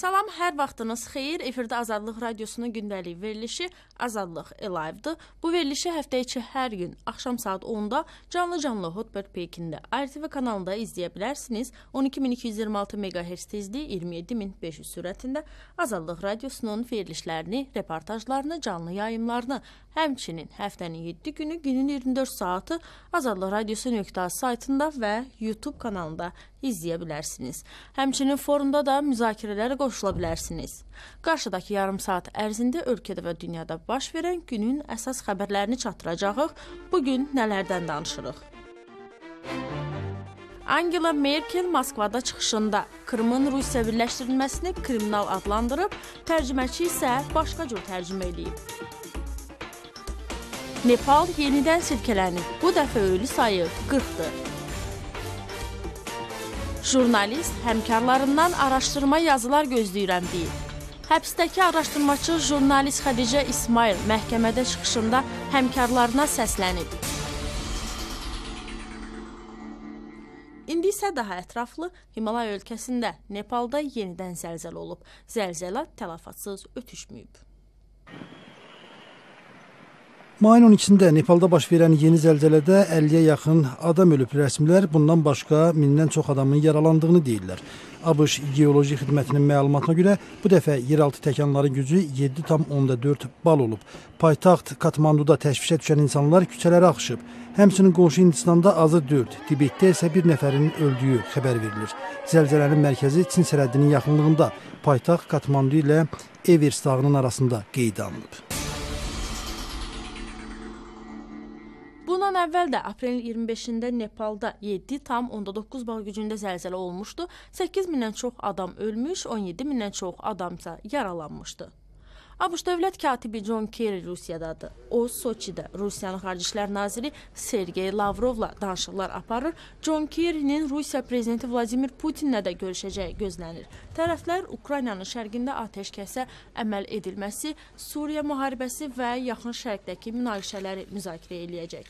Salam, hər vaxtınız xeyir. Efirdə Azadlıq Radiosunun gündəlik verilişi Azadlıq Live-dır. Bu verilişi həftə içi hər gün axşam saat 10-da canlı-canlı Hotbird Peykində RTV kanalında izləyə bilərsiniz. 12226 MHz tezliyi 27500 sürətində Azadlıq Radiosunun verilişlərini, reportajlarını, canlı yayımlarını, həmçinin həftənin 7 günü, günün 24 saatı Azadlıq Radiosu.az saytında və YouTube kanalında izləyə bilərsiniz. Həmçinin forumda da müzakirələrə qoşula bilərsiniz. Qarşıdakı yarım saat ərzində ölkədə və dünyada baş verən günün əsas xəbərlərini çatdıracağıq. Bugün nələrdən danışırıq? Angela Merkel Moskvada çıxışında Krımın Rusiya birləşdirilməsini kriminal adlandırıb, tərcüməçi isə başqa cür tərcümə eləyib. Nepal yenidən silkələnib, bu dəfə ölü sayı 40-dır. Jurnalist həmkarlarından araşdırma yazılar gözləyirəm deyib. Həbsdəki araşdırmaçı jurnalist Xədicə İsmail məhkəmədə çıxışında həmkarlarına səslənib. İndi isə daha ətraflı Himalaya ölkəsində Nepalda yenidən zəlzələ olub. Zəlzələ tələfatsız ötüşməyib. Mayın 12-sində Nepalda baş verən yeni zəlzələdə 50-yə yaxın adam ölüb. Rəsmilər bundan başqa 1000-dən çox adamın yaralandığını deyirlər. ABŞ Geoloji Xidmətinin məlumatına görə bu dəfə yeraltı təkanların gücü 7,4 bal olub. Paytaxt Katmanduda təşvişə düşən insanlar küçələrə axışıb. Həmçinin qonşu Hindistanda azı 4, Tibetdə isə bir nəfərin öldüyü xəbər verilir. Zəlzələnin mərkəzi Çin sərhədinin yaxınlığında paytaxt Katmandu ilə Everest dağının arasında qeydə alınıb. Bundan əvvəl də aprelin 25-də Nepalda 7,9 bal gücündə zəlzələ olmuşdu. 8 mindən çox adam ölmüş, 17 mindən çox adamsa yaralanmışdı. ABŞ Dövlət Katibi John Kerry Rusiyadadır. O, Soçidə Rusiyanın Xarici İşlər Naziri Sergey Lavrovla danışıqlar aparır. John Kerry'nin Rusiya Prezidenti Vladimir Putinlə də görüşəcəyi gözlənir. Tərəflər Ukraynanın şərqində atəşkəsə əməl edilməsi, Suriya müharibəsi və Yaxın Şərqdəki münaqişələri müzakirə eləyəcək.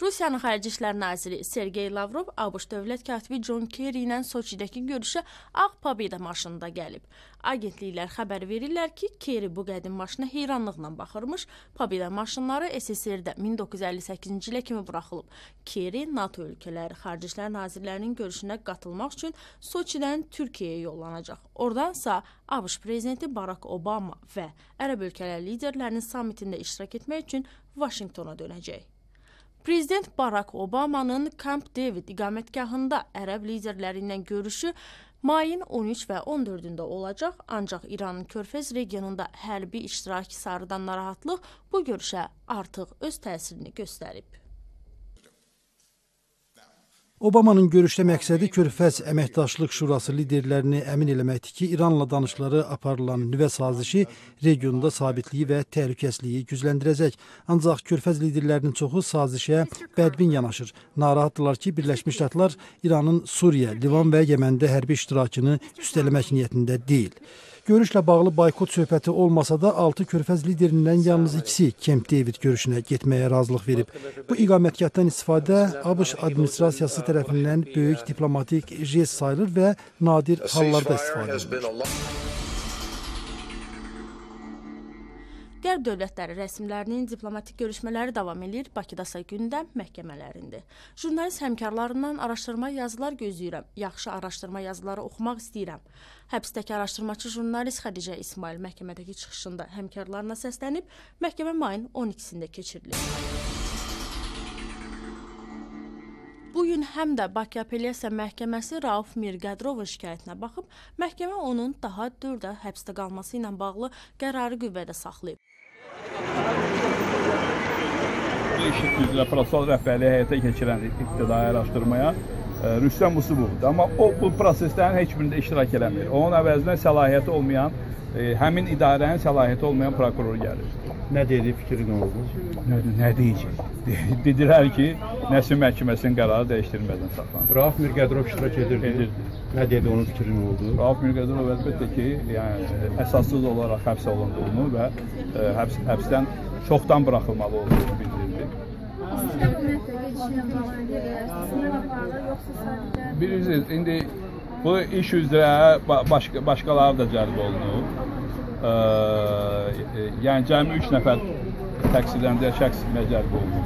Rusiyanın Xarici İşlər Naziri Sergey Lavrov ABŞ Dövlət Katibi John Kerry ilə Soçidəki görüşə Ağ Pobeda maşınında gəlib. Agentliklər xəbər verirlər ki, Kerry bu qədim maşına heyranlıqla baxırmış. Pobeda maşınları SSR-də 1958-ci ilə kimi buraxılıb. Kerry NATO ölkələri Xarici İşlər Nazirlərinin görüşünə qatılmaq üçün Soçidən Türkiyəyə yollanacaq. Oradansa ABŞ Prezidenti Barack Obama və Ərəb ölkələri liderlərinin sammitində iştirak etmək üçün Vaşinqtona dönəcək. Prezident Barack Obamanın Camp David iqamətgahında ərəb liderləri ilə görüşü mayın 13 və 14-ündə olacaq, ancaq İranın Körfəz regionunda hərbi iştirakı sarıdan narahatlıq bu görüşə artıq öz təsirini göstərib. Obamanın görüşdə məqsədi Körfəz Əməkdaşlıq Şurası liderlərini əmin eləməkdir ki, İranla danışıqları aparılan nüvə sazişi regionda sabitliyi və təhlükəsizliyi gücləndirəcək. Ancaq Körfəz liderlərinin çoxu sazişə bədbin yanaşır. Narahatdırlar ki, Birləşmiş Ştatlar İranın Suriya, Livan və Yəməndə hərbi iştirakını üstələmək niyyətində deyil. Görüşlə bağlı boykot söhbəti olmasa da 6 Körfəz liderindən yalnız ikisi Camp David görüşünə getməyə razılıq verib. Bu iqamətgahdan istifadə ABŞ administrasiyası tərəfindən böyük diplomatik jest sayılır və nadir hallarda istifadə edilir. Qərb dövlətləri rəsmilərinin diplomatik görüşmələri davam edir, Bakıdasa gündəm məhkəmələrində. Jurnalist həmkarlarından araşdırma yazılar gözləyirəm, yaxşı araşdırma yazıları oxumaq istəyirəm. Həbsdəki araşdırmaçı jurnalist Xədicə İsmail məhkəmədəki çıxışında həmkarlarına səslənib, məhkəmə mayın 12-sində keçirilir. Bugün həm də Bakı Apellyasiya Məhkəməsi Rauf Mirqədrovun şikayətinə baxıb, məhkəmə onun daha 4 ay həbsdə qalması ilə bağlı qərarı qüvvədə saxlayıb. IŞİD üzrə prosessual rəhbərliyi həyata keçirən ibtidai araşdırmaya Rüstəm Musubovdur. Amma o bu proseslərin heç birində iştirak eləmir. Onun əvəzinə səlahiyyəti olmayan, həmin idarənin səlahiyyəti olmayan prokuror gəlir. Nə dedi, fikri nə oldu? Nə deyəcək? Dedilər ki, Nəsil Məhkəməsinin qərarı dəyişdirilmədən saxlanır. Rauf Mirqədirov iştirak edirdi. Edirdi. Nə dedi, onun fikri nə oldu? Rauf Mirqədirov əlbəttə ki, yəni əsassız olaraq həbs olunduğunu və həbsdən çoxdan buraxılmalı olduğunu bildirdi. Bilirsiniz, indi Bu iş üzrə başqaları da cəlb olunub. Yəni cəmi 3 nəfər təqsirləndirən şəxs cəlb olunub.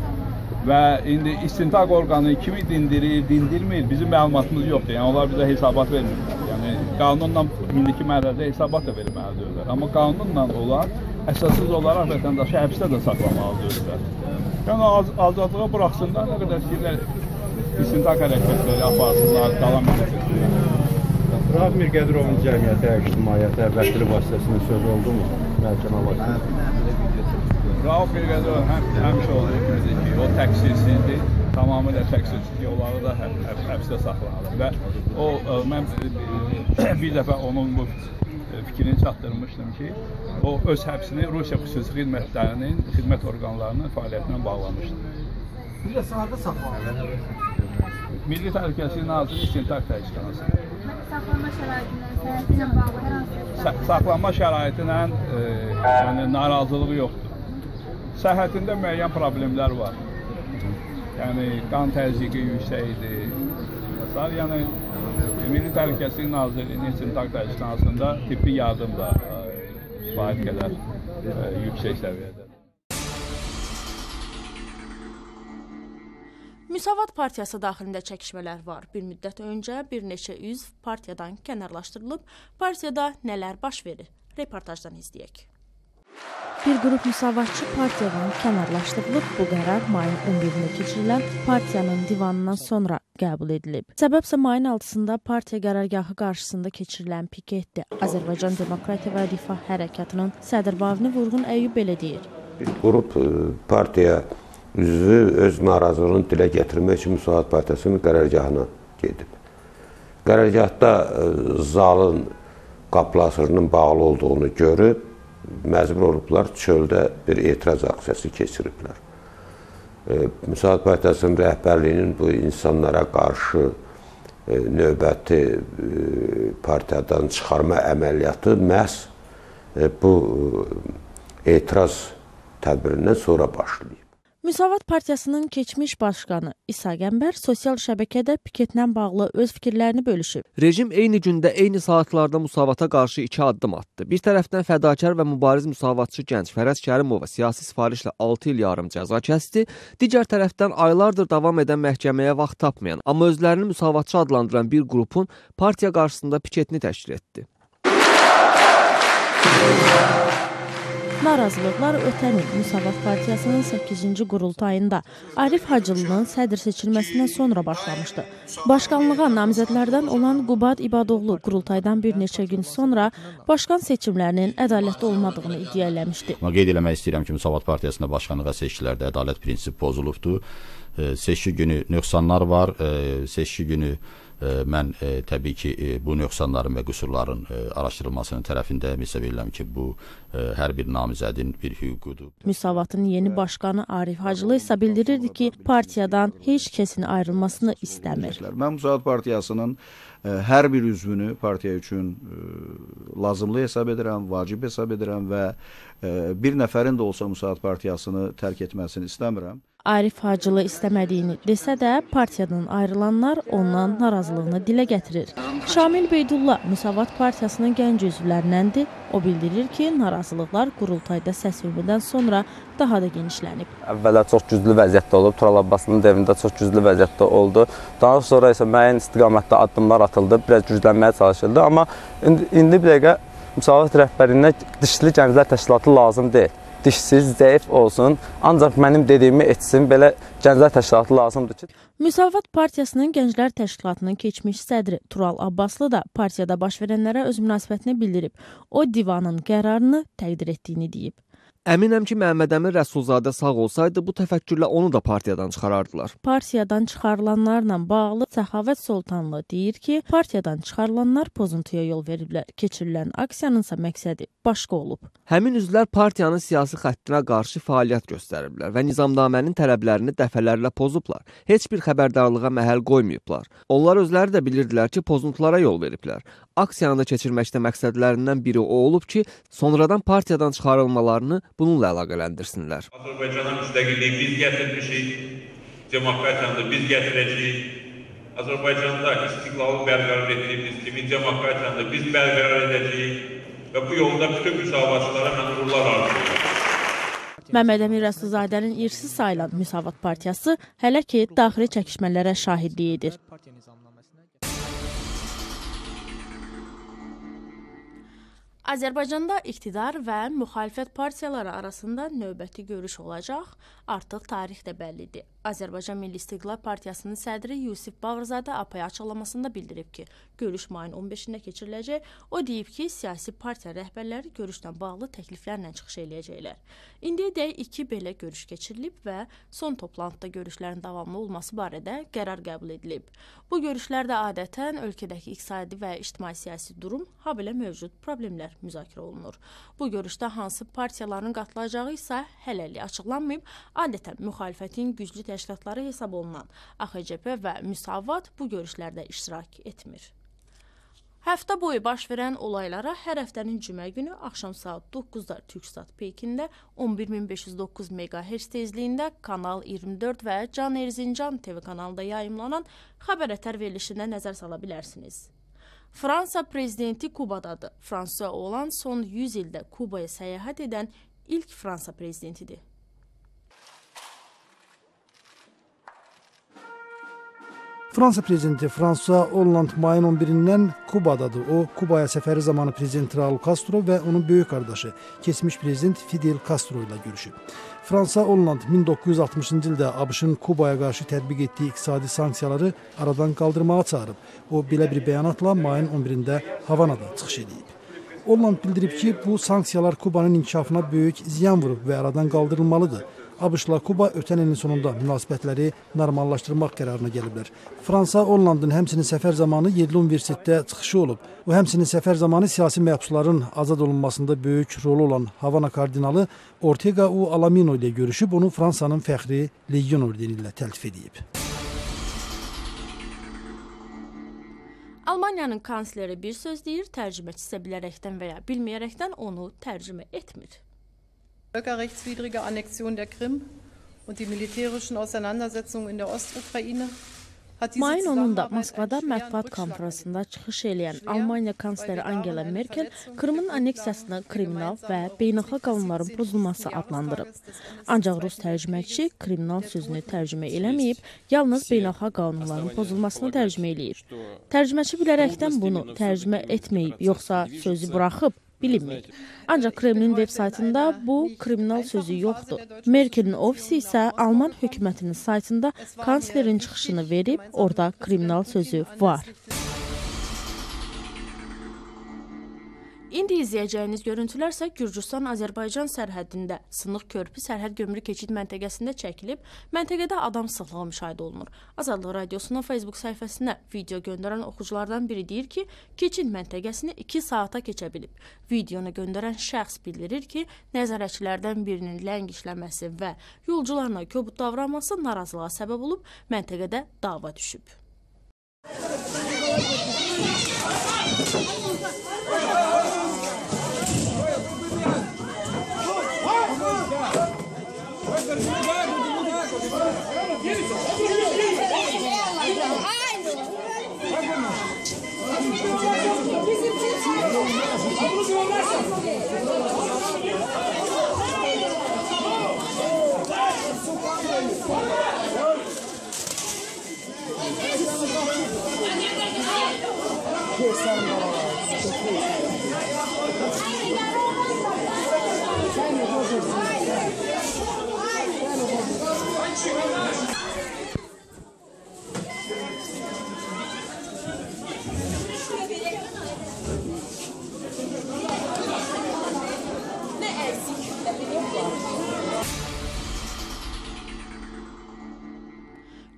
Və indi istintaq orqanı kimi dindirir, dindirmir, bizim məlumatımız yoxdur. Yəni onlar bizə hesabat vermirlər. Yəni qanunla indiki mərhələdə hesabat da verməlidirlər. Amma qanunla onlar əsassız olaraq vətəndaşı həbsdə də saxlamalıdırlar. Yəni azadlığa buraxsınlar, nə qədər istəyirlər istintaq hərəkətləri aparsınlar, davam etsinlər. Rauf Mirqədirovun cəmiyyətə, ictimaiyyətə vəkili vasitəsilə söz oldu mu? Məhkəmə vasitəsilə. Rauf Mirqədirov həmişə olduğu kimidir ki, o təqsirsizdir, tamamilə təqsirsizdir ki, onları da həbsdə saxlanılır. Və o, mən bir dəfə onun bu fikrini çatdırmışdım ki, o öz həbsini Rusiya xüsusi xidmətlərinin, xidmət orqanlarının fəaliyyətindən bağlamışdır. Bir də harda saxlanılır? Milli Təhlükəsizlik Nazirliyi İstintaq Təşkilatı. Saxlanma şəraitindən, səhhəti ilə bağlı hər hansı saxlanma şəraiti ilə yəni narazılığı yoxdur. Səhhətində müəyyən problemlər var. Yəni qan təzyiqi yüksək idi. Yəni Milli Təhlükəsizlik Nazirliyinin İstintaq Təşkilatında tibbi yardım da kifayət qədər yüksək səviyyədədir. Müsavat Partiyası daxilində çəkişmələr var. Bir müddət öncə bir neçə üzv partiyadan kənarlaşdırılıb. Partiyada nələr baş verir? Reportajdan izləyək. Bir qrup müsavatçı partiyadan kənarlaşdırılıb. Bu qərar mayın 11-də keçirilən partiyanın divanından sonra qəbul edilib. Səbəbsə mayın 6-sında partiya qərargahı qarşısında keçirilən piketdir. Azərbaycan Demokratiya və Rifah Hərəkatının sədr müavini Vurğun Əyyub belə deyir. Bir qrup partiya üzvü öz narazılığını dilə gətirmək üçün Müsavat Partiyasının qərargahına gedib. Qərargahda zalın qapılarının bağlı olduğunu görüb, məcbur olublar, çöldə bir etiraz aksiyası keçiriblər. Müsavat Partiyasının rəhbərliyinin bu insanlara qarşı növbəti partiyadan çıxarma əməliyyatı məhz bu etiraz tədbirindən sonra başlayıb. Müsavat Partiyasının keçmiş başqanı İsa Qəmbər sosial şəbəkədə piketlə bağlı öz fikirlərini bölüşüb. Rejim eyni gündə, eyni saatlarda müsavata qarşı iki addım atdı. Bir tərəfdən fədakar və mübariz müsavatçı gənc Fərəz Kərimova siyasi sifarişlə 6 il yarım cəza kəsdi. Digər tərəfdən aylardır davam edən məhkəməyə vaxt tapmayan, amma özlərini müsavatçı adlandıran bir qrupun partiya qarşısında piketini təşkil etdi. Narazılıqlar ötən il Müsavat Partiyasının 8-ci qurultayında Arif Hacılının sədr seçilməsindən sonra başlamışdı. Başqanlığa namizədlərdən olan Qubad İbadoğlu qurultaydan bir neçə gün sonra başqan seçimlərinin ədalətli olmadığını iddia eləmişdi. Amma qeyd eləmək istəyirəm ki, Müsavat Partiyasında başqanlığa seçkilərdə ədalət prinsipi pozulubdur. Seçki günü nöqsanlar var, seçki günü mən təbii ki, bu nöqsanların və qüsurların araşdırılmasının tərəfindəyəm. Hesab edirəm ki, bu hər bir namizədin bir hüququdur. Müsavatın yeni başqanı Arif Hacılı isə bildirirdi ki, partiyadan heç kəsin ayrılmasını istəmir. Mən Müsavat Partiyasının hər bir üzvünü partiya üçün lazımlı hesab edirəm, vacib hesab edirəm və bir nəfərin də olsa Müsavat Partiyasını tərk etməsini istəmirəm. Arif Hacılı istəmədiyini desə də, partiyadan ayrılanlar ondan narazılığını dilə gətirir. Şamil Beydulla Müsavat Partiyasının gənc üzvlərindəndir. O bildirir ki, narazılıqlar qurultayda səs vermədən sonra daha da genişlənib. Əvvəla çox güclü vəziyyətdə olub, Tural Abbasının devrində çox güclü vəziyyətdə oldu. Daha sonra isə müəyyən istiqamətdə addımlar atıldı, biraz güclənməyə çalışıldı. Amma indi bir dəqiqə Müsavat rəhbərliyinə dişli gənclər təşkilatı lazım deyil. Dişsiz, zəif olsun, ancaq mənim dediyimi etsin, belə gənclər təşkilatı lazımdır ki. Müsavat Partiyasının Gənclər Təşkilatının keçmiş sədri Tural Abbaslı da partiyada baş verənlərə öz münasibətini bildirib. O, divanın qərarını təqdir etdiyini deyib. Əminəm ki, Məhəmməd Əmin Rəsulzadə sağ olsaydı, bu təfəkkürlə onu da partiyadan çıxarardılar. Partiyadan çıxarılanlarla bağlı Səxavət Soltanlı deyir ki, partiyadan çıxarılanlar pozuntuya yol veriblər. Keçirilən aksiyanınsa məqsədi başqa olub. Həmin üzvlər partiyanın siyasi xəttinə qarşı fəaliyyət göstəriblər və nizamnamənin tələblərini dəfələrlə pozublar. Heç bir xəbərdarlığa məhəl qoymayıblar. Onlar özləri də bilirdilər ki, pozuntulara yol veriblər. Aksiyanı da keçirməkdə məqsədlərindən biri o olub ki, sonradan partiyadan çıxarılmalarını bununla əlaqələndirsinlər. Azərbaycana müstəqilliyi biz gətirmişik, demokratiyanı da biz gətirəcəyik. Azərbaycanda istiqlalı bərqərar etdiyimiz kimi demokratiyanı da biz bərqərar edəcəyik və bu yolda bütün müsavatçılara mən uğurlar arzulayıram. Məmməd Əmin Rəsulzadənin irsi sayılan Müsavat Partiyası hələ ki daxili çəkişmələrə şahidlik edir. Azərbaycanda iqtidar və müxalifət partiyaları arasında növbəti görüş olacaq. Artıq tarix də bəllidir. Azərbaycan Milli İstiqlal Partiyasının sədri Yusif Bağırzadə APA açıqlamasında bildirib ki, görüş mayın 15-də keçiriləcək. O deyib ki, siyasi partiya rəhbərləri görüşlə bağlı təkliflərlə çıxış eləyəcəklər. İndiyədək 2 belə görüş keçirilib və son toplantıda görüşlərin davamlı olması barədə qərar qəbul edilib. Bu görüşlərdə adətən ölkədəki iqtisadi və ictimai-siyasi durum, habelə mövcud problemlər müzakirə olunur. Bu görüşdə hansı partiyaların qatılacağı isə hələlik açıqlanmayıb. Adətən müxalifətin güclü təşkilatları hesab olunan AXCP və Müsavat bu görüşlərdə iştirak etmir. Həftə boyu baş verən olaylara hər həftənin cümə günü axşam saat 9-da Türksat Peykində 11509 MHz tezliyində Kanal 24 və Can Erzincan TV kanalında yayımlanan xəbər ətər verilişində nəzər sala bilərsiniz. Fransa prezidenti Kubadadır. Fransa olan son 100 ildə Kubaya səyahət edən ilk Fransa prezidentidir. Fransa prezidenti Fransua Hollande mayın 11-dən Kubadadır. O, Kubaya səfəri zamanı prezident Raul Castro və onun böyük qardaşı, keçmiş prezident Fidel Castro ilə görüşüb. Fransua Hollande 1960-cı ildə ABŞ-ın Kubaya qarşı tətbiq etdiyi iqtisadi sanksiyaları aradan qaldırmağa çağırıb. O, belə bir bəyanatla mayın 11-də Havanada çıxış edib. Hollande bildirib ki, bu sanksiyalar Kubanın inkişafına böyük ziyan vurub və aradan qaldırılmalıdır. ABŞ-la Kuba ötən ilin sonunda münasibətləri normallaşdırmaq qərarına gəliblər. Fransa Hollandın həmçinin səfər zamanı yerli universitetdə çıxışı olub. O, həmçinin səfər zamanı siyasi məhbusların azad olunmasında böyük rolu olan Havana kardinalı Ortega U Alamino ilə görüşüb, onu Fransanın fəxri Legion ordeni ilə təltif edib. Almaniyanın kansleri bir söz deyir, tərcüməçi isə bilərəkdən və ya bilməyərəkdən onu tərcümə etmir. Völkerrechtswidrige Annexion der Krim und die militärischen Auseinandersetzungen in der Ostukraine. Mayın 10-da Moskvada mətbuat konfransında çıxış eləyən Almaniya kansleri Angela Merkel Krımın anneksiyasını kriminal və beynəlxalq qanunların pozulması adlandırıb. Ancaq rus tərcüməçi kriminal sözünü tərcümə eləməyib, yalnız beynəlxalq qanunların pozulmasını tərcümə eləyib. Tərcüməçi bilərəkdən bunu tərcümə etməyib, yoxsa sözü buraxıb, bilinmir. Ancaq Kremlin veb saytında bu kriminal sözü yoxdur. Merkelin ofisi isə Alman hökumətinin saytında kanslerin çıxışını verib, orada kriminal sözü var. İndi izləyəcəyiniz görüntülər isə Gürcüstan-Azərbaycan sərhədində Sınıq Körpü sərhəd gömrük keçid məntəqəsində çəkilib. Məntəqədə adam sıxlığı müşahidə olunur. Azadlıq Radiosunun Facebook səhifəsinə video göndərən oxuculardan biri deyir ki, keçid məntəqəsini 2 saata keçə bilib. Videonu göndərən şəxs bildirir ki, nəzarətçilərdən birinin ləng işləməsi və yolcularla kobud davranması narazılığa səbəb olub, məntəqədə dava düşüb.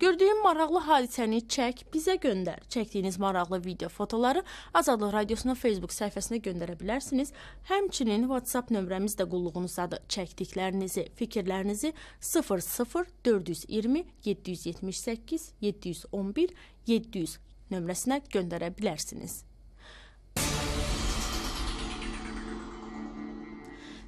Gördüyün maraqlı hadisəni çək, bizə göndər. Çəkdiyiniz maraqlı video fotoları Azadlıq Radiosunun Facebook səhifəsinə göndərə bilərsiniz. Həmçinin WhatsApp nömrəmiz də qulluğunuzdadır. Çəkdiklərinizi, fikirlərinizi 00 420 778 711 700 nömrəsinə göndərə bilərsiniz.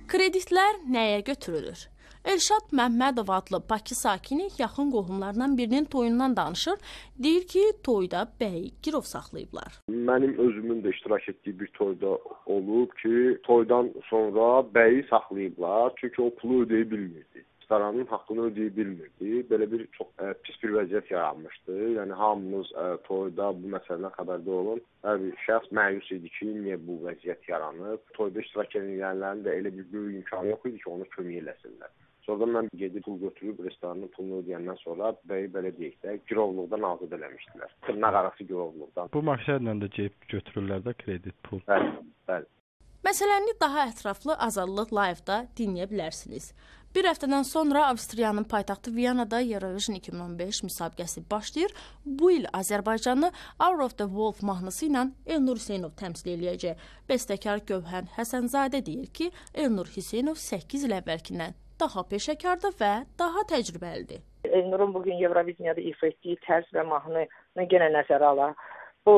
Kreditlər nəyə götürülür? Elşad Məmmədov adlı Bakı sakini yaxın qohumlarından birinin toyundan danışır. Deyir ki, toyda bəyi girov saxlayıblar. Mənim özümün də iştirak etdiyi bir toyda olub ki, toydan sonra bəyi saxlayıblar. Çünki o pulu ödəyə bilmirdi. Restoranın haqqını ödəyə bilmirdi. Belə bir çox pis bir vəziyyət yaranmışdı. Yəni hamımız toyda bu məsələdən xəbərdar olan hər bir şəxs məyus idi ki, niyə bu vəziyyət yaranıb. Toyda iştirak edənlərin də elə bir böyük imkanı yox idi ki, ona kömək eləsinlər. Sonradan mən gedib pul götürüb restoranın pulunu ödəyəndən sonra bəyi belə deyək də girovluqdan azad eləmişdilər. Tırnaq arası girovluqdan. Bu məqsədlə də gedib götürürlər də kredit pul. Bəli, bəli. Məsələni daha ətraflı Azadlıq Live-da dinləyə bilərsiniz. Bir həftədən sonra Avstriyanın paytaxtı Viyanada Eurovision 2015 müsabiqəsi başlayır. Bu il Azərbaycanı Hour of the Wolf mahnısı ilə Elnur Hüseynov təmsil eləyəcək. Bəstəkar Gövhər Həsənzadə deyir ki, Elnur Hüseynov 8 il əvvəlkindən daha peşəkardır və daha təcrübəlidir. Elnurun bugün Eurovisionda ifa etdiyi tərz və mahnını yenə nəzərə alaq. Bu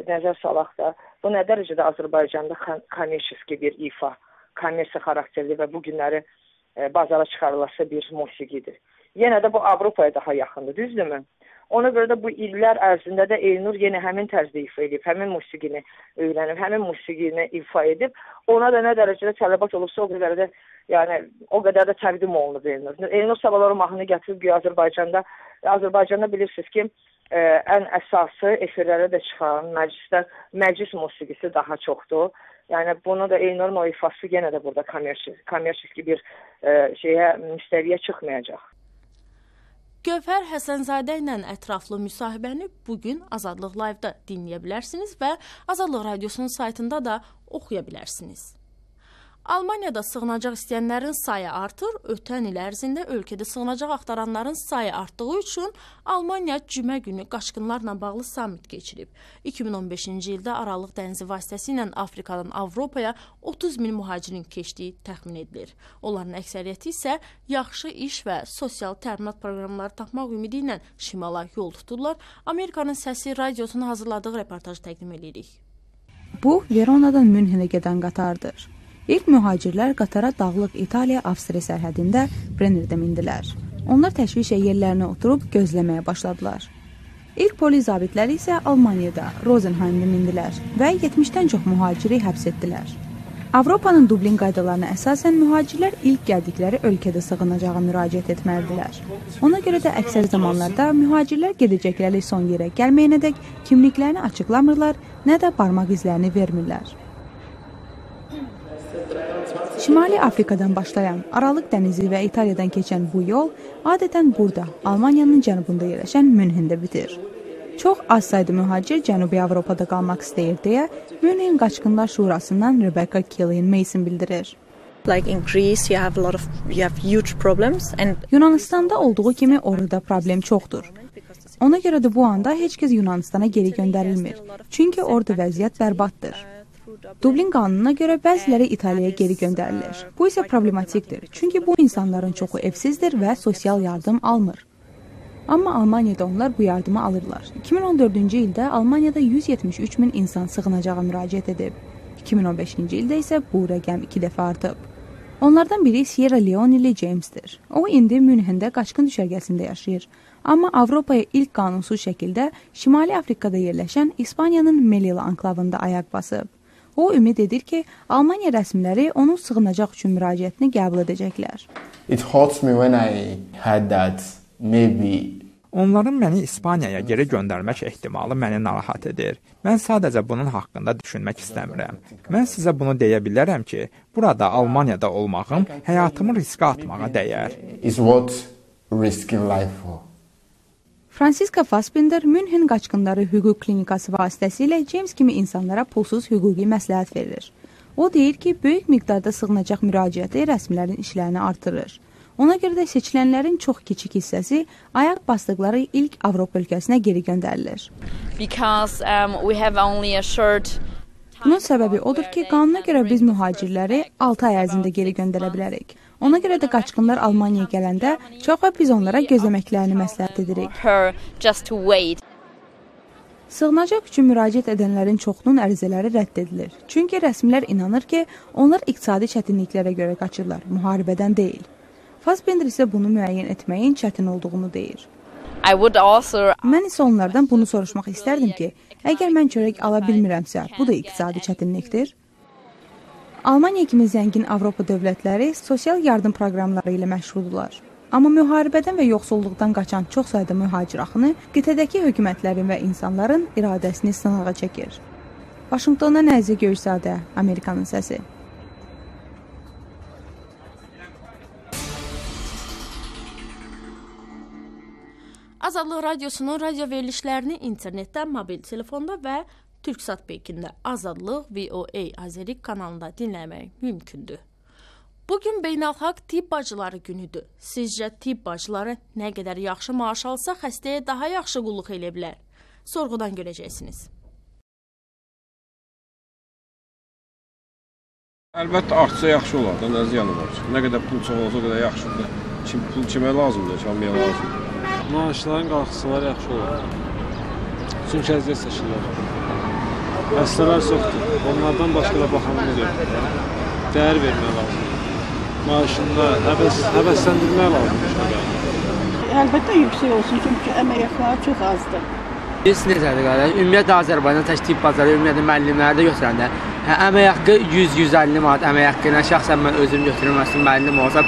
nəzər salaq da, bu nə dərəcədə Azərbaycanda kommersiyaski bir ifa, kommersiya xarakterli və bu günləri bazara çıxarılası bir musiqidir. Yenə də bu Avropaya daha yaxındır, düzdürmü? Ona görə də bu illər ərzində də Elnur yenə həmin tərzdə ifa edib, həmin musiqini öyrənib, həmin musiqini ifa edib. Ona da nə dərəcədə tələbat olubsa, o qədər də, yəni o qədər də təqdim olunub Elnur. Elnur sabahları mahnını gətirib güya Azərbaycanda, Azərbaycanda bilirsiniz ki, ən əsası efirlərə də çıxan məclisdə məclis musiqisi daha çoxdur. Yəni bunu da Elnurun o ifası yenə də burada kommersiyaski bir şeyə, müstəviyə çıxmayacaq. Gövhər Həsənzadə ilə ətraflı müsahibəni bugün Azadlıq Live-da dinləyə bilərsiniz və Azadlıq Radiosunun saytında da oxuya bilərsiniz. Almaniyada sığınacaq istəyənlərin sayı artır. Ötən il ərzində ölkədə sığınacaq axtaranların sayı artdığı üçün Almaniya cümə günü qaçqınlarla bağlı sammit keçirib. 2015-ci ildə Aralıq dənizi vasitəsilə Afrikadan Avropaya 30 min mühacirin keçdiyi təxmin edilir. Onların əksəriyyəti isə yaxşı iş və sosial təminat proqramları tapmaq ümidi ilə şimala yol tuturlar. Amerikanın Səsi radiosunun hazırladığı reportajı təqdim edirik. Bu, Veronadan Münhenə gedən qatardır. İlk mühacirlər qatara dağlıq İtaliya-Avstriya sərhədində Brennerdə mindilər. Onlar təşvişlə yerlərinə oturub gözləməyə başladılar. İlk polis zabitləri isə Almaniyada, Rosenheimdə mindilər və 70-dən çox mühaciri həbs etdilər. Avropanın Dublin qaydalarına əsasən mühacirlər ilk gəldikləri ölkədə sığınacağa müraciət etməlidirlər. Ona görə də əksər zamanlarda mühacirlər gedəcəkləri son yerə gəlməyənədək kimliklərini açıqlamırlar, nə də barmaq izlərini vermirlər. Şimali Afrikadan başlayan, Aralıq dənizi və İtaliyadan keçən bu yol adətən burada, Almaniyanın cənubunda yerləşən Münhendə bitir. Çox az sayda mühacir Cənubi Avropada qalmaq istəyir deyə Münhen Qaçqınlar Şurasından Rebecca Killian Mason bildirir. Yunanıstanda olduğu kimi orada problem çoxdur. Ona görə də bu anda heç kəs Yunanıstana geri göndərilmir. Çünki orada vəziyyət bərbaddır. Dublin qanununa görə bəziləri İtaliyaya geri göndərilir. Bu isə problematikdir. Çünki bu insanların çoxu evsizdir və sosial yardım almır. Amma Almaniyada onlar bu yardımı alırlar. 2014-cü ildə Almaniyada 173 min insan sığınacağa müraciət edib. 2015-ci ildə isə bu rəqəm 2 dəfə artıb. Onlardan biri Sierra Leoneli Jamesdir. O, indi Münhendə qaçqın düşərgəsində yaşayır. Amma Avropaya ilk qanunsuz şəkildə Şimali Afrikada yerləşən İspaniyanın Melilla anklavında ayaq basıb. O, ümid edir ki, Almaniya rəsmiləri onun sığınacaq üçün müraciətini qəbul edəcəklər. It hurts me when I heard that maybe. Onların məni İspaniyaya geri göndərmək ehtimalı məni narahat edir. Mən sadəcə bunun haqqında düşünmək istəmirəm. Mən sizə bunu deyə bilərəm ki, burada Almaniyada olmağım həyatımı riskə atmağa dəyər. Is worth risking life for. Fransiska Fassbinder Münhen Qaçqınları Hüquq Klinikası vasitəsilə James kimi insanlara pulsuz hüquqi məsləhət verir. O deyir ki, böyük miqdarda sığınacaq müraciəti rəsmilərin işlərini artırır. Ona görə də seçilənlərin çox kiçik hissəsi ayaq basdıqları ilk Avropa ölkəsinə geri göndərilir. Bunun səbəbi odur ki, qanuna görə biz mühacirləri 6 ay ərzində geri göndərə bilərik. Ona görə də qaçqınlar Almaniyaya gələndə çox vaxt biz onlara gözləməklərini məsləhət edirik. Sığınacaq üçün müraciət edənlərin çoxunun ərizələri rədd edilir. Çünki rəsmilər inanır ki, onlar iqtisadi çətinliklərə görə qaçırlar, müharibədən deyil. Fassbender isə bunu müəyyən etməyin çətin olduğunu deyir. Mən isə onlardan bunu soruşmaq istərdim ki, əgər mən çörək ala bilmirəmsə, bu da iqtisadi çətinlikdir. Almaniya kimi zəngin Avropa dövlətləri sosial yardım proqramları ilə məşhurdurlar. Amma müharibədən və yoxsulluqdan qaçan çox sayda mühacir axını qitədəki hökumətlərin və insanların iradəsini sınağa çəkir. Vaşinqtondan Nəzir Göyüşzadə, Amerikanın səsi. Azadlıq Radiosunun radio verilişlərini internetdə, mobil telefonda və Türksat Peykində Azadlıq VOA Azəri kanalında dinləmək mümkündür. Bugün Beynəlxalq Tibb Bacıları günüdür. Sizcə tibb bacıları nə qədər yaxşı maaş alsa, xəstəyə daha yaxşı qulluq eləyə bilər? Sorğudan görəcəksiniz. Əlbəttə artsa yaxşı olar da, nə ziyanı var ki? Nə qədər pul çox olsa o qədər yaxşıdır. Kim pul kimə lazımdır, hamıya lazımdır. Maaşların qalxsalar yaxşı olar. Çünki əziyyət çəkirlər. Xəstələr çoxdur. Onlardan başqa da baxanımız yoxdur. Dəyər vermək lazımdır. Maaşında həvəsləndirmək lazımdır. Əlbəttə yüksək olsun, çünki əmək haqları çox azdır. Bilirsiniz necədir qardaş? Ümumiyyətlə Azərbaycan tək tibb bazarı, ümumiyyətlə müəllimləri də götürəndə əmək haqqı 100-150 manat əmək haqqı ilə şəxsən mən özüm götürməsin, müəllim olsam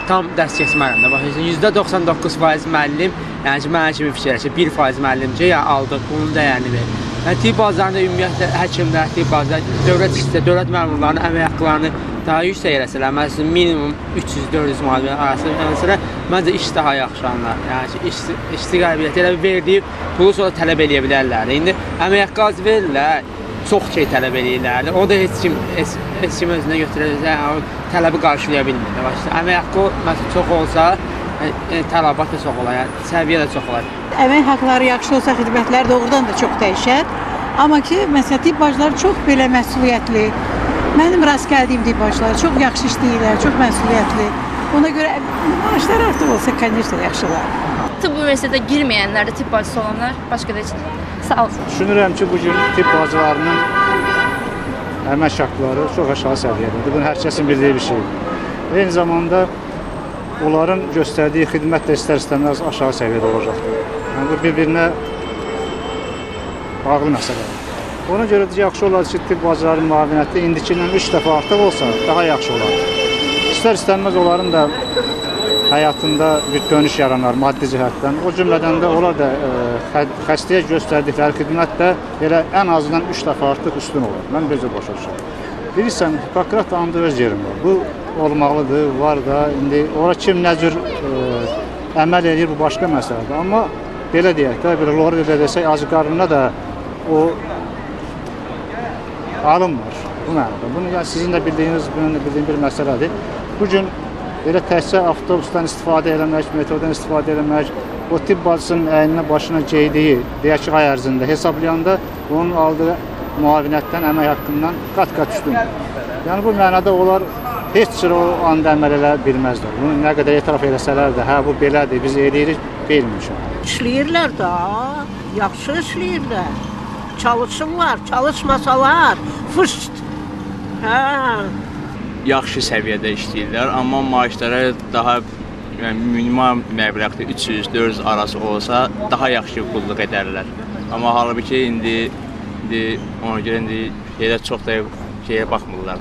tam dərs keçmərəm də. Baxın, %99% müəllim, yəni ki, mənim kimi fikirləşir, 1% müəllim ki, yəni aldı, bunun dəyərini verir. Yəni tibb bazarında ümumiyyətlə həkimlər, tibb bazarı, dövlət işçiləri, dövlət məmurlarının əmək haqqlarını daha yüksək eləsələr, məsələn, minimum 300-400 manat arası eləsələr, məncə iş daha yaxşı anlar. Yəni ki, işçi qabiliyyəti elə verdiyi pulu sonra tələb eləyə bilərlər. İndi əmək haqqı az verirlər, çox şey tələb eləyirlər. O da heç kim özünə götürəcək, yəni, o tələbi qarşılaya bilmir. Əmək haqqı məsələn, çox olsa, tələbat da çox olar, yəni, səviyyə də çox olar. Əmək haqları yaxşı olsa, xidmətlər doğrudan da çox dəyişər. Amma ki, məsələn, tibb bacıları çox belə məsuliyyətli. Mənim rast gəldiyim tibb bacıları çox yaxşı işləyirlər, çox məsuliyyətli. Ona görə maaşlar artıq olsa, конечно, yaxşı olar. Tıbb universitetə girməyənlər də tibb bacısı olanlar, başqa da heç nə. Sağ olsun. Düşünürəm ki, bugün tibb bacılarının əmək haqları çox aşağı səviyyədədir. Bunu hər kəsin bildiyi bir şeydir. Eyni zamanda onların göstərdiyi xidmət də istər-istəməz aşağı səviyyədə olacaqdır. Yəni, bu bir-birinə bağlı məsələdir. Ona görə də yaxşı olar ki, tibb bacılarının müavinəti indikindən 3 dəfə artıq olsa, daha yaxşı olar. İstər-istəməz onların da həyatında bir dönüş yaranar maddi cəhətdən. O cümlədən də onlar da xəstəyə göstərdikləri xidmət də elə ən azından 3 dəfə artıq üstün olar. Mən becə başa düşürəm. Bilirsən, Hipokrat andı öz yerində. Bu olmalıdır, var da. İndi ora kim nə cür əməl eləyir, bu başqa məsələdir. Amma belə deyək də, belə lor elə desək, acı qarnına da o alınmır bu mənada. Bunu yəni, sizin də bildiyiniz, bunun da bildiyim bir məsələdir. Bugün elə təkcə avtobusdan istifadə eləmək, metrodan istifadə eləmək, o tibb bacısının əyninə, başına geydiyi, deyək ki, ay ərzində hesablayanda onun aldığı müavinətdən, əmək haqqından qat-qat üstündür. Yəni bu mənada onlar heç cür o anda əməl elə bilməzlər. Bunu nə qədər etiraf eləsələr də, hə bu belədir, biz eləyirik, bilmişəm. İşləyirlər də, yaxşı işləyirlər. Çalışırlar, çalışmasalar, fışt. Hə. Yaxşı səviyyədə işləyirlər, amma maaşlara daha yəni, minimal məbləğdə 300-400 arası olsa daha yaxşı qulluq edərlər. Amma halbuki indi ona görə indi elə çox da şeyə baxmırlar.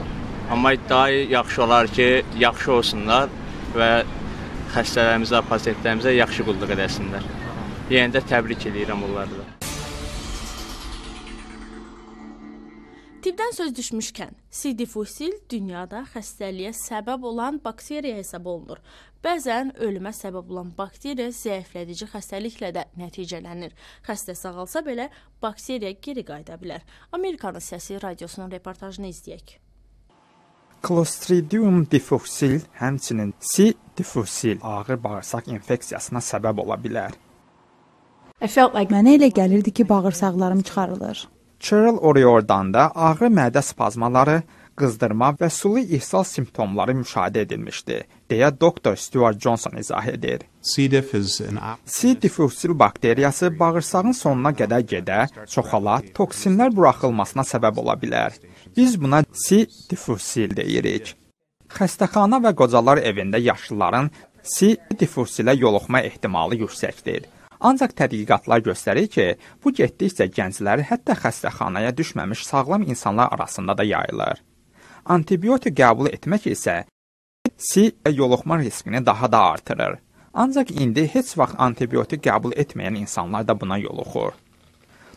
Amma daha yaxşı olar ki, yaxşı olsunlar və xəstələrimizə, pasientlərimizə yaxşı qulluq edəsinlər. Yenə də təbrik eləyirəm onları da. Tibbdən söz düşmüşkən, C. difficile dünyada xəstəliyə səbəb olan bakteriya hesab olunur. Bəzən ölümə səbəb olan bakteriya zəiflədici xəstəliklə də nəticələnir. Xəstə sağalsa belə bakteriya geri qayıda bilər. Amerikanın Səsi radiosunun reportajını izləyək. Clostridium difficile, həmçinin C. difficile ağır bağırsaq infeksiyasına səbəb ola bilər. Mənə elə gəlirdi ki, bağırsaqlarım çıxarılır. Cheryl O'Riordan'da ağrı mədə spazmaları, qızdırma və sulu ishal simptomları müşahidə edilmişdi, deyə doktor Stuart Johnson izah edir. C. difficile bakteriyası bağırsağın sonuna qədər gedə, çoxala, toksinlər buraxılmasına səbəb ola bilər. Biz buna C. difficile deyirik. Xəstəxana və qocalar evində yaşlıların C. diffusilə yoluxma ehtimalı yüksəkdir. Ancaq tədqiqatlar göstərir ki, bu getdikcə gəncləri, hətta xəstəxanaya düşməmiş sağlam insanlar arasında da yayılır. Antibiotik qəbul etmək isə C yoluxma riskini daha da artırır. Ancaq indi heç vaxt antibiotik qəbul etməyən insanlar da buna yoluxur.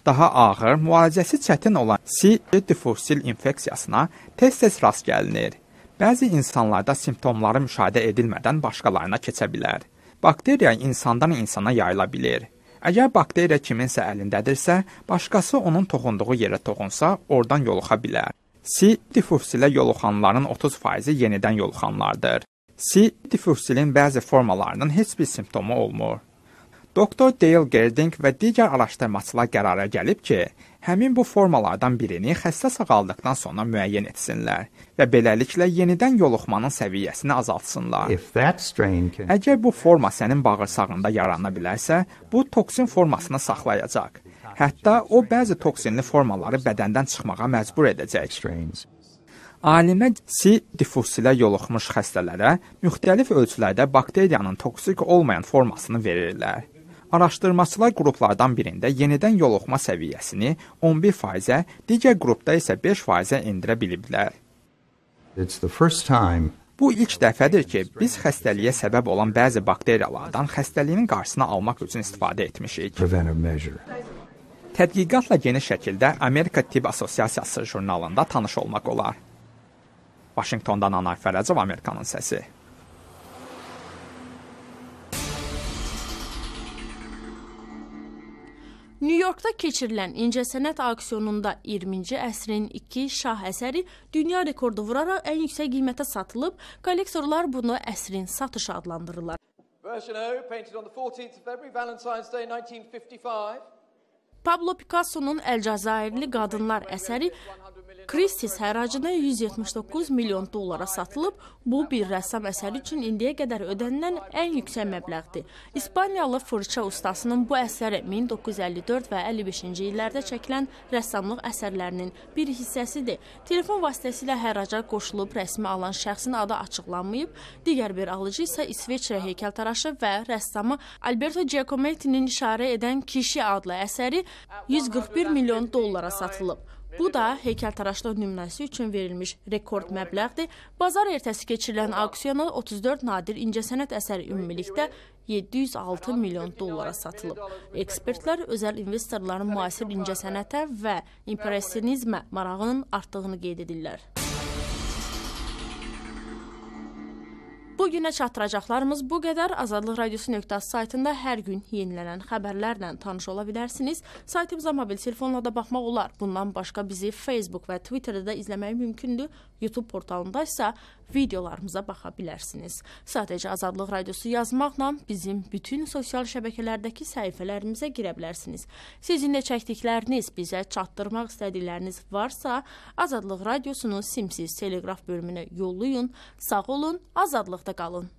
Daha ağır, müalicəsi çətin olan C. difficile infeksiyasına tez-tez rast gəlinir. Bəzi insanlarda simptomları müşahidə edilmədən başqalarına keçə bilər. Bakteriya insandan insana yayıla bilir. Əgər bakteriya kiminsə əlindədirsə, başqası onun toxunduğu yerə toxunsa, oradan yoluxa bilər. C. difficile yoluxanların 30%-i yenidən yoluxanlardır. C. difficile-in bəzi formalarının heç bir simptomu olmur. Doktor Dale Gerding və digər araşdırmaçılar qərara gəlib ki, həmin bu formalardan birini xəstə sağaldıqdan sonra müəyyən etsinlər və beləliklə yenidən yoluxmanın səviyyəsini azaltsınlar. Əgər bu forma sənin bağırsağında yarana bilərsə, bu toksin formasını saxlayacaq. Hətta o bəzi toksinli formaları bədəndən çıxmağa məcbur edəcək. Alimlər C. difficile yoluxmuş xəstələrə müxtəlif ölçülərdə bakteriyanın toksik olmayan formasını verirlər. Araşdırmaçılar qruplardan birində yenidən yoluxma səviyyəsini 11%-ə, digər qrupda isə 5%-ə endirə biliblər. Bu ilk dəfədir ki, biz xəstəliyə səbəb olan bəzi bakteriyalardan xəstəliyin qarşısını almaq üçün istifadə etmişik. Tədqiqatla geniş şəkildə Amerika Tibb Assosiasiyası jurnalında tanış olmaq olar. Vaşinqtondan Anar Fərəcov, Amerikanın səsi. New Yorkda keçirilən incəsənət auksionunda 20-ci əsrin iki şah əsəri dünya rekordu vuraraq ən yüksək qiymətə satılıb. Kollektorlar bunu əsrin satışı adlandırırlar. Version O, painted on the 14th of February, Valentine's Day 1955. Pablo Picasso'nun Əlcəzairli Qadınlar əsəri Christie's həracına 179 milyon dollara satılıb. Bu, bir rəssam əsəri üçün indiyə qədər ödənilən ən yüksək məbləğdir. İspaniyalı fırça ustasının bu əsəri 1954 və 55-ci illərdə çəkilən rəssamlıq əsərlərinin bir hissəsidir. Telefon vasitəsilə həraca qoşulub rəsmi alan şəxsin adı açıqlanmayıb. Digər bir alıcı isə İsveçrə heykəltaraşı və rəssamı Alberto Giacomettinin işarə edən Kişi adlı əsəri 141 milyon dollara satılıb. Bu da heykəltaraşlıq nümunəsi üçün verilmiş rekord məbləğdir. Bazar ertəsi keçirilən auksiona 34 nadir incəsənət əsəri ümumilikdə 706 milyon dollara satılıb. Ekspertlər özəl investorların müasir incəsənətə və impressionizmə marağının artdığını qeyd edirlər. Bu günə çatdıracaqlarımız bu qədər. Azadlıq Radiosu nöqtə saytında hər gün yenilənən xəbərlərlə tanış ola bilərsiniz. Saytımıza mobil telefonla da baxmaq olar. Bundan başqa bizi Facebook və Twitterdə də izləmək mümkündür. YouTube portalında isə videolarımıza baxa bilərsiniz. Sadəcə Azadlıq Radiosu yazmaqla bizim bütün sosial şəbəkələrdəki səhifələrimizə girə bilərsiniz. Sizin də çəkdikləriniz, bizə çatdırmaq istədikləriniz varsa, Azadlıq Radiosunun simsiz teleqraf bölümünə yollayın. Sağ olun, azadlıqda qalın.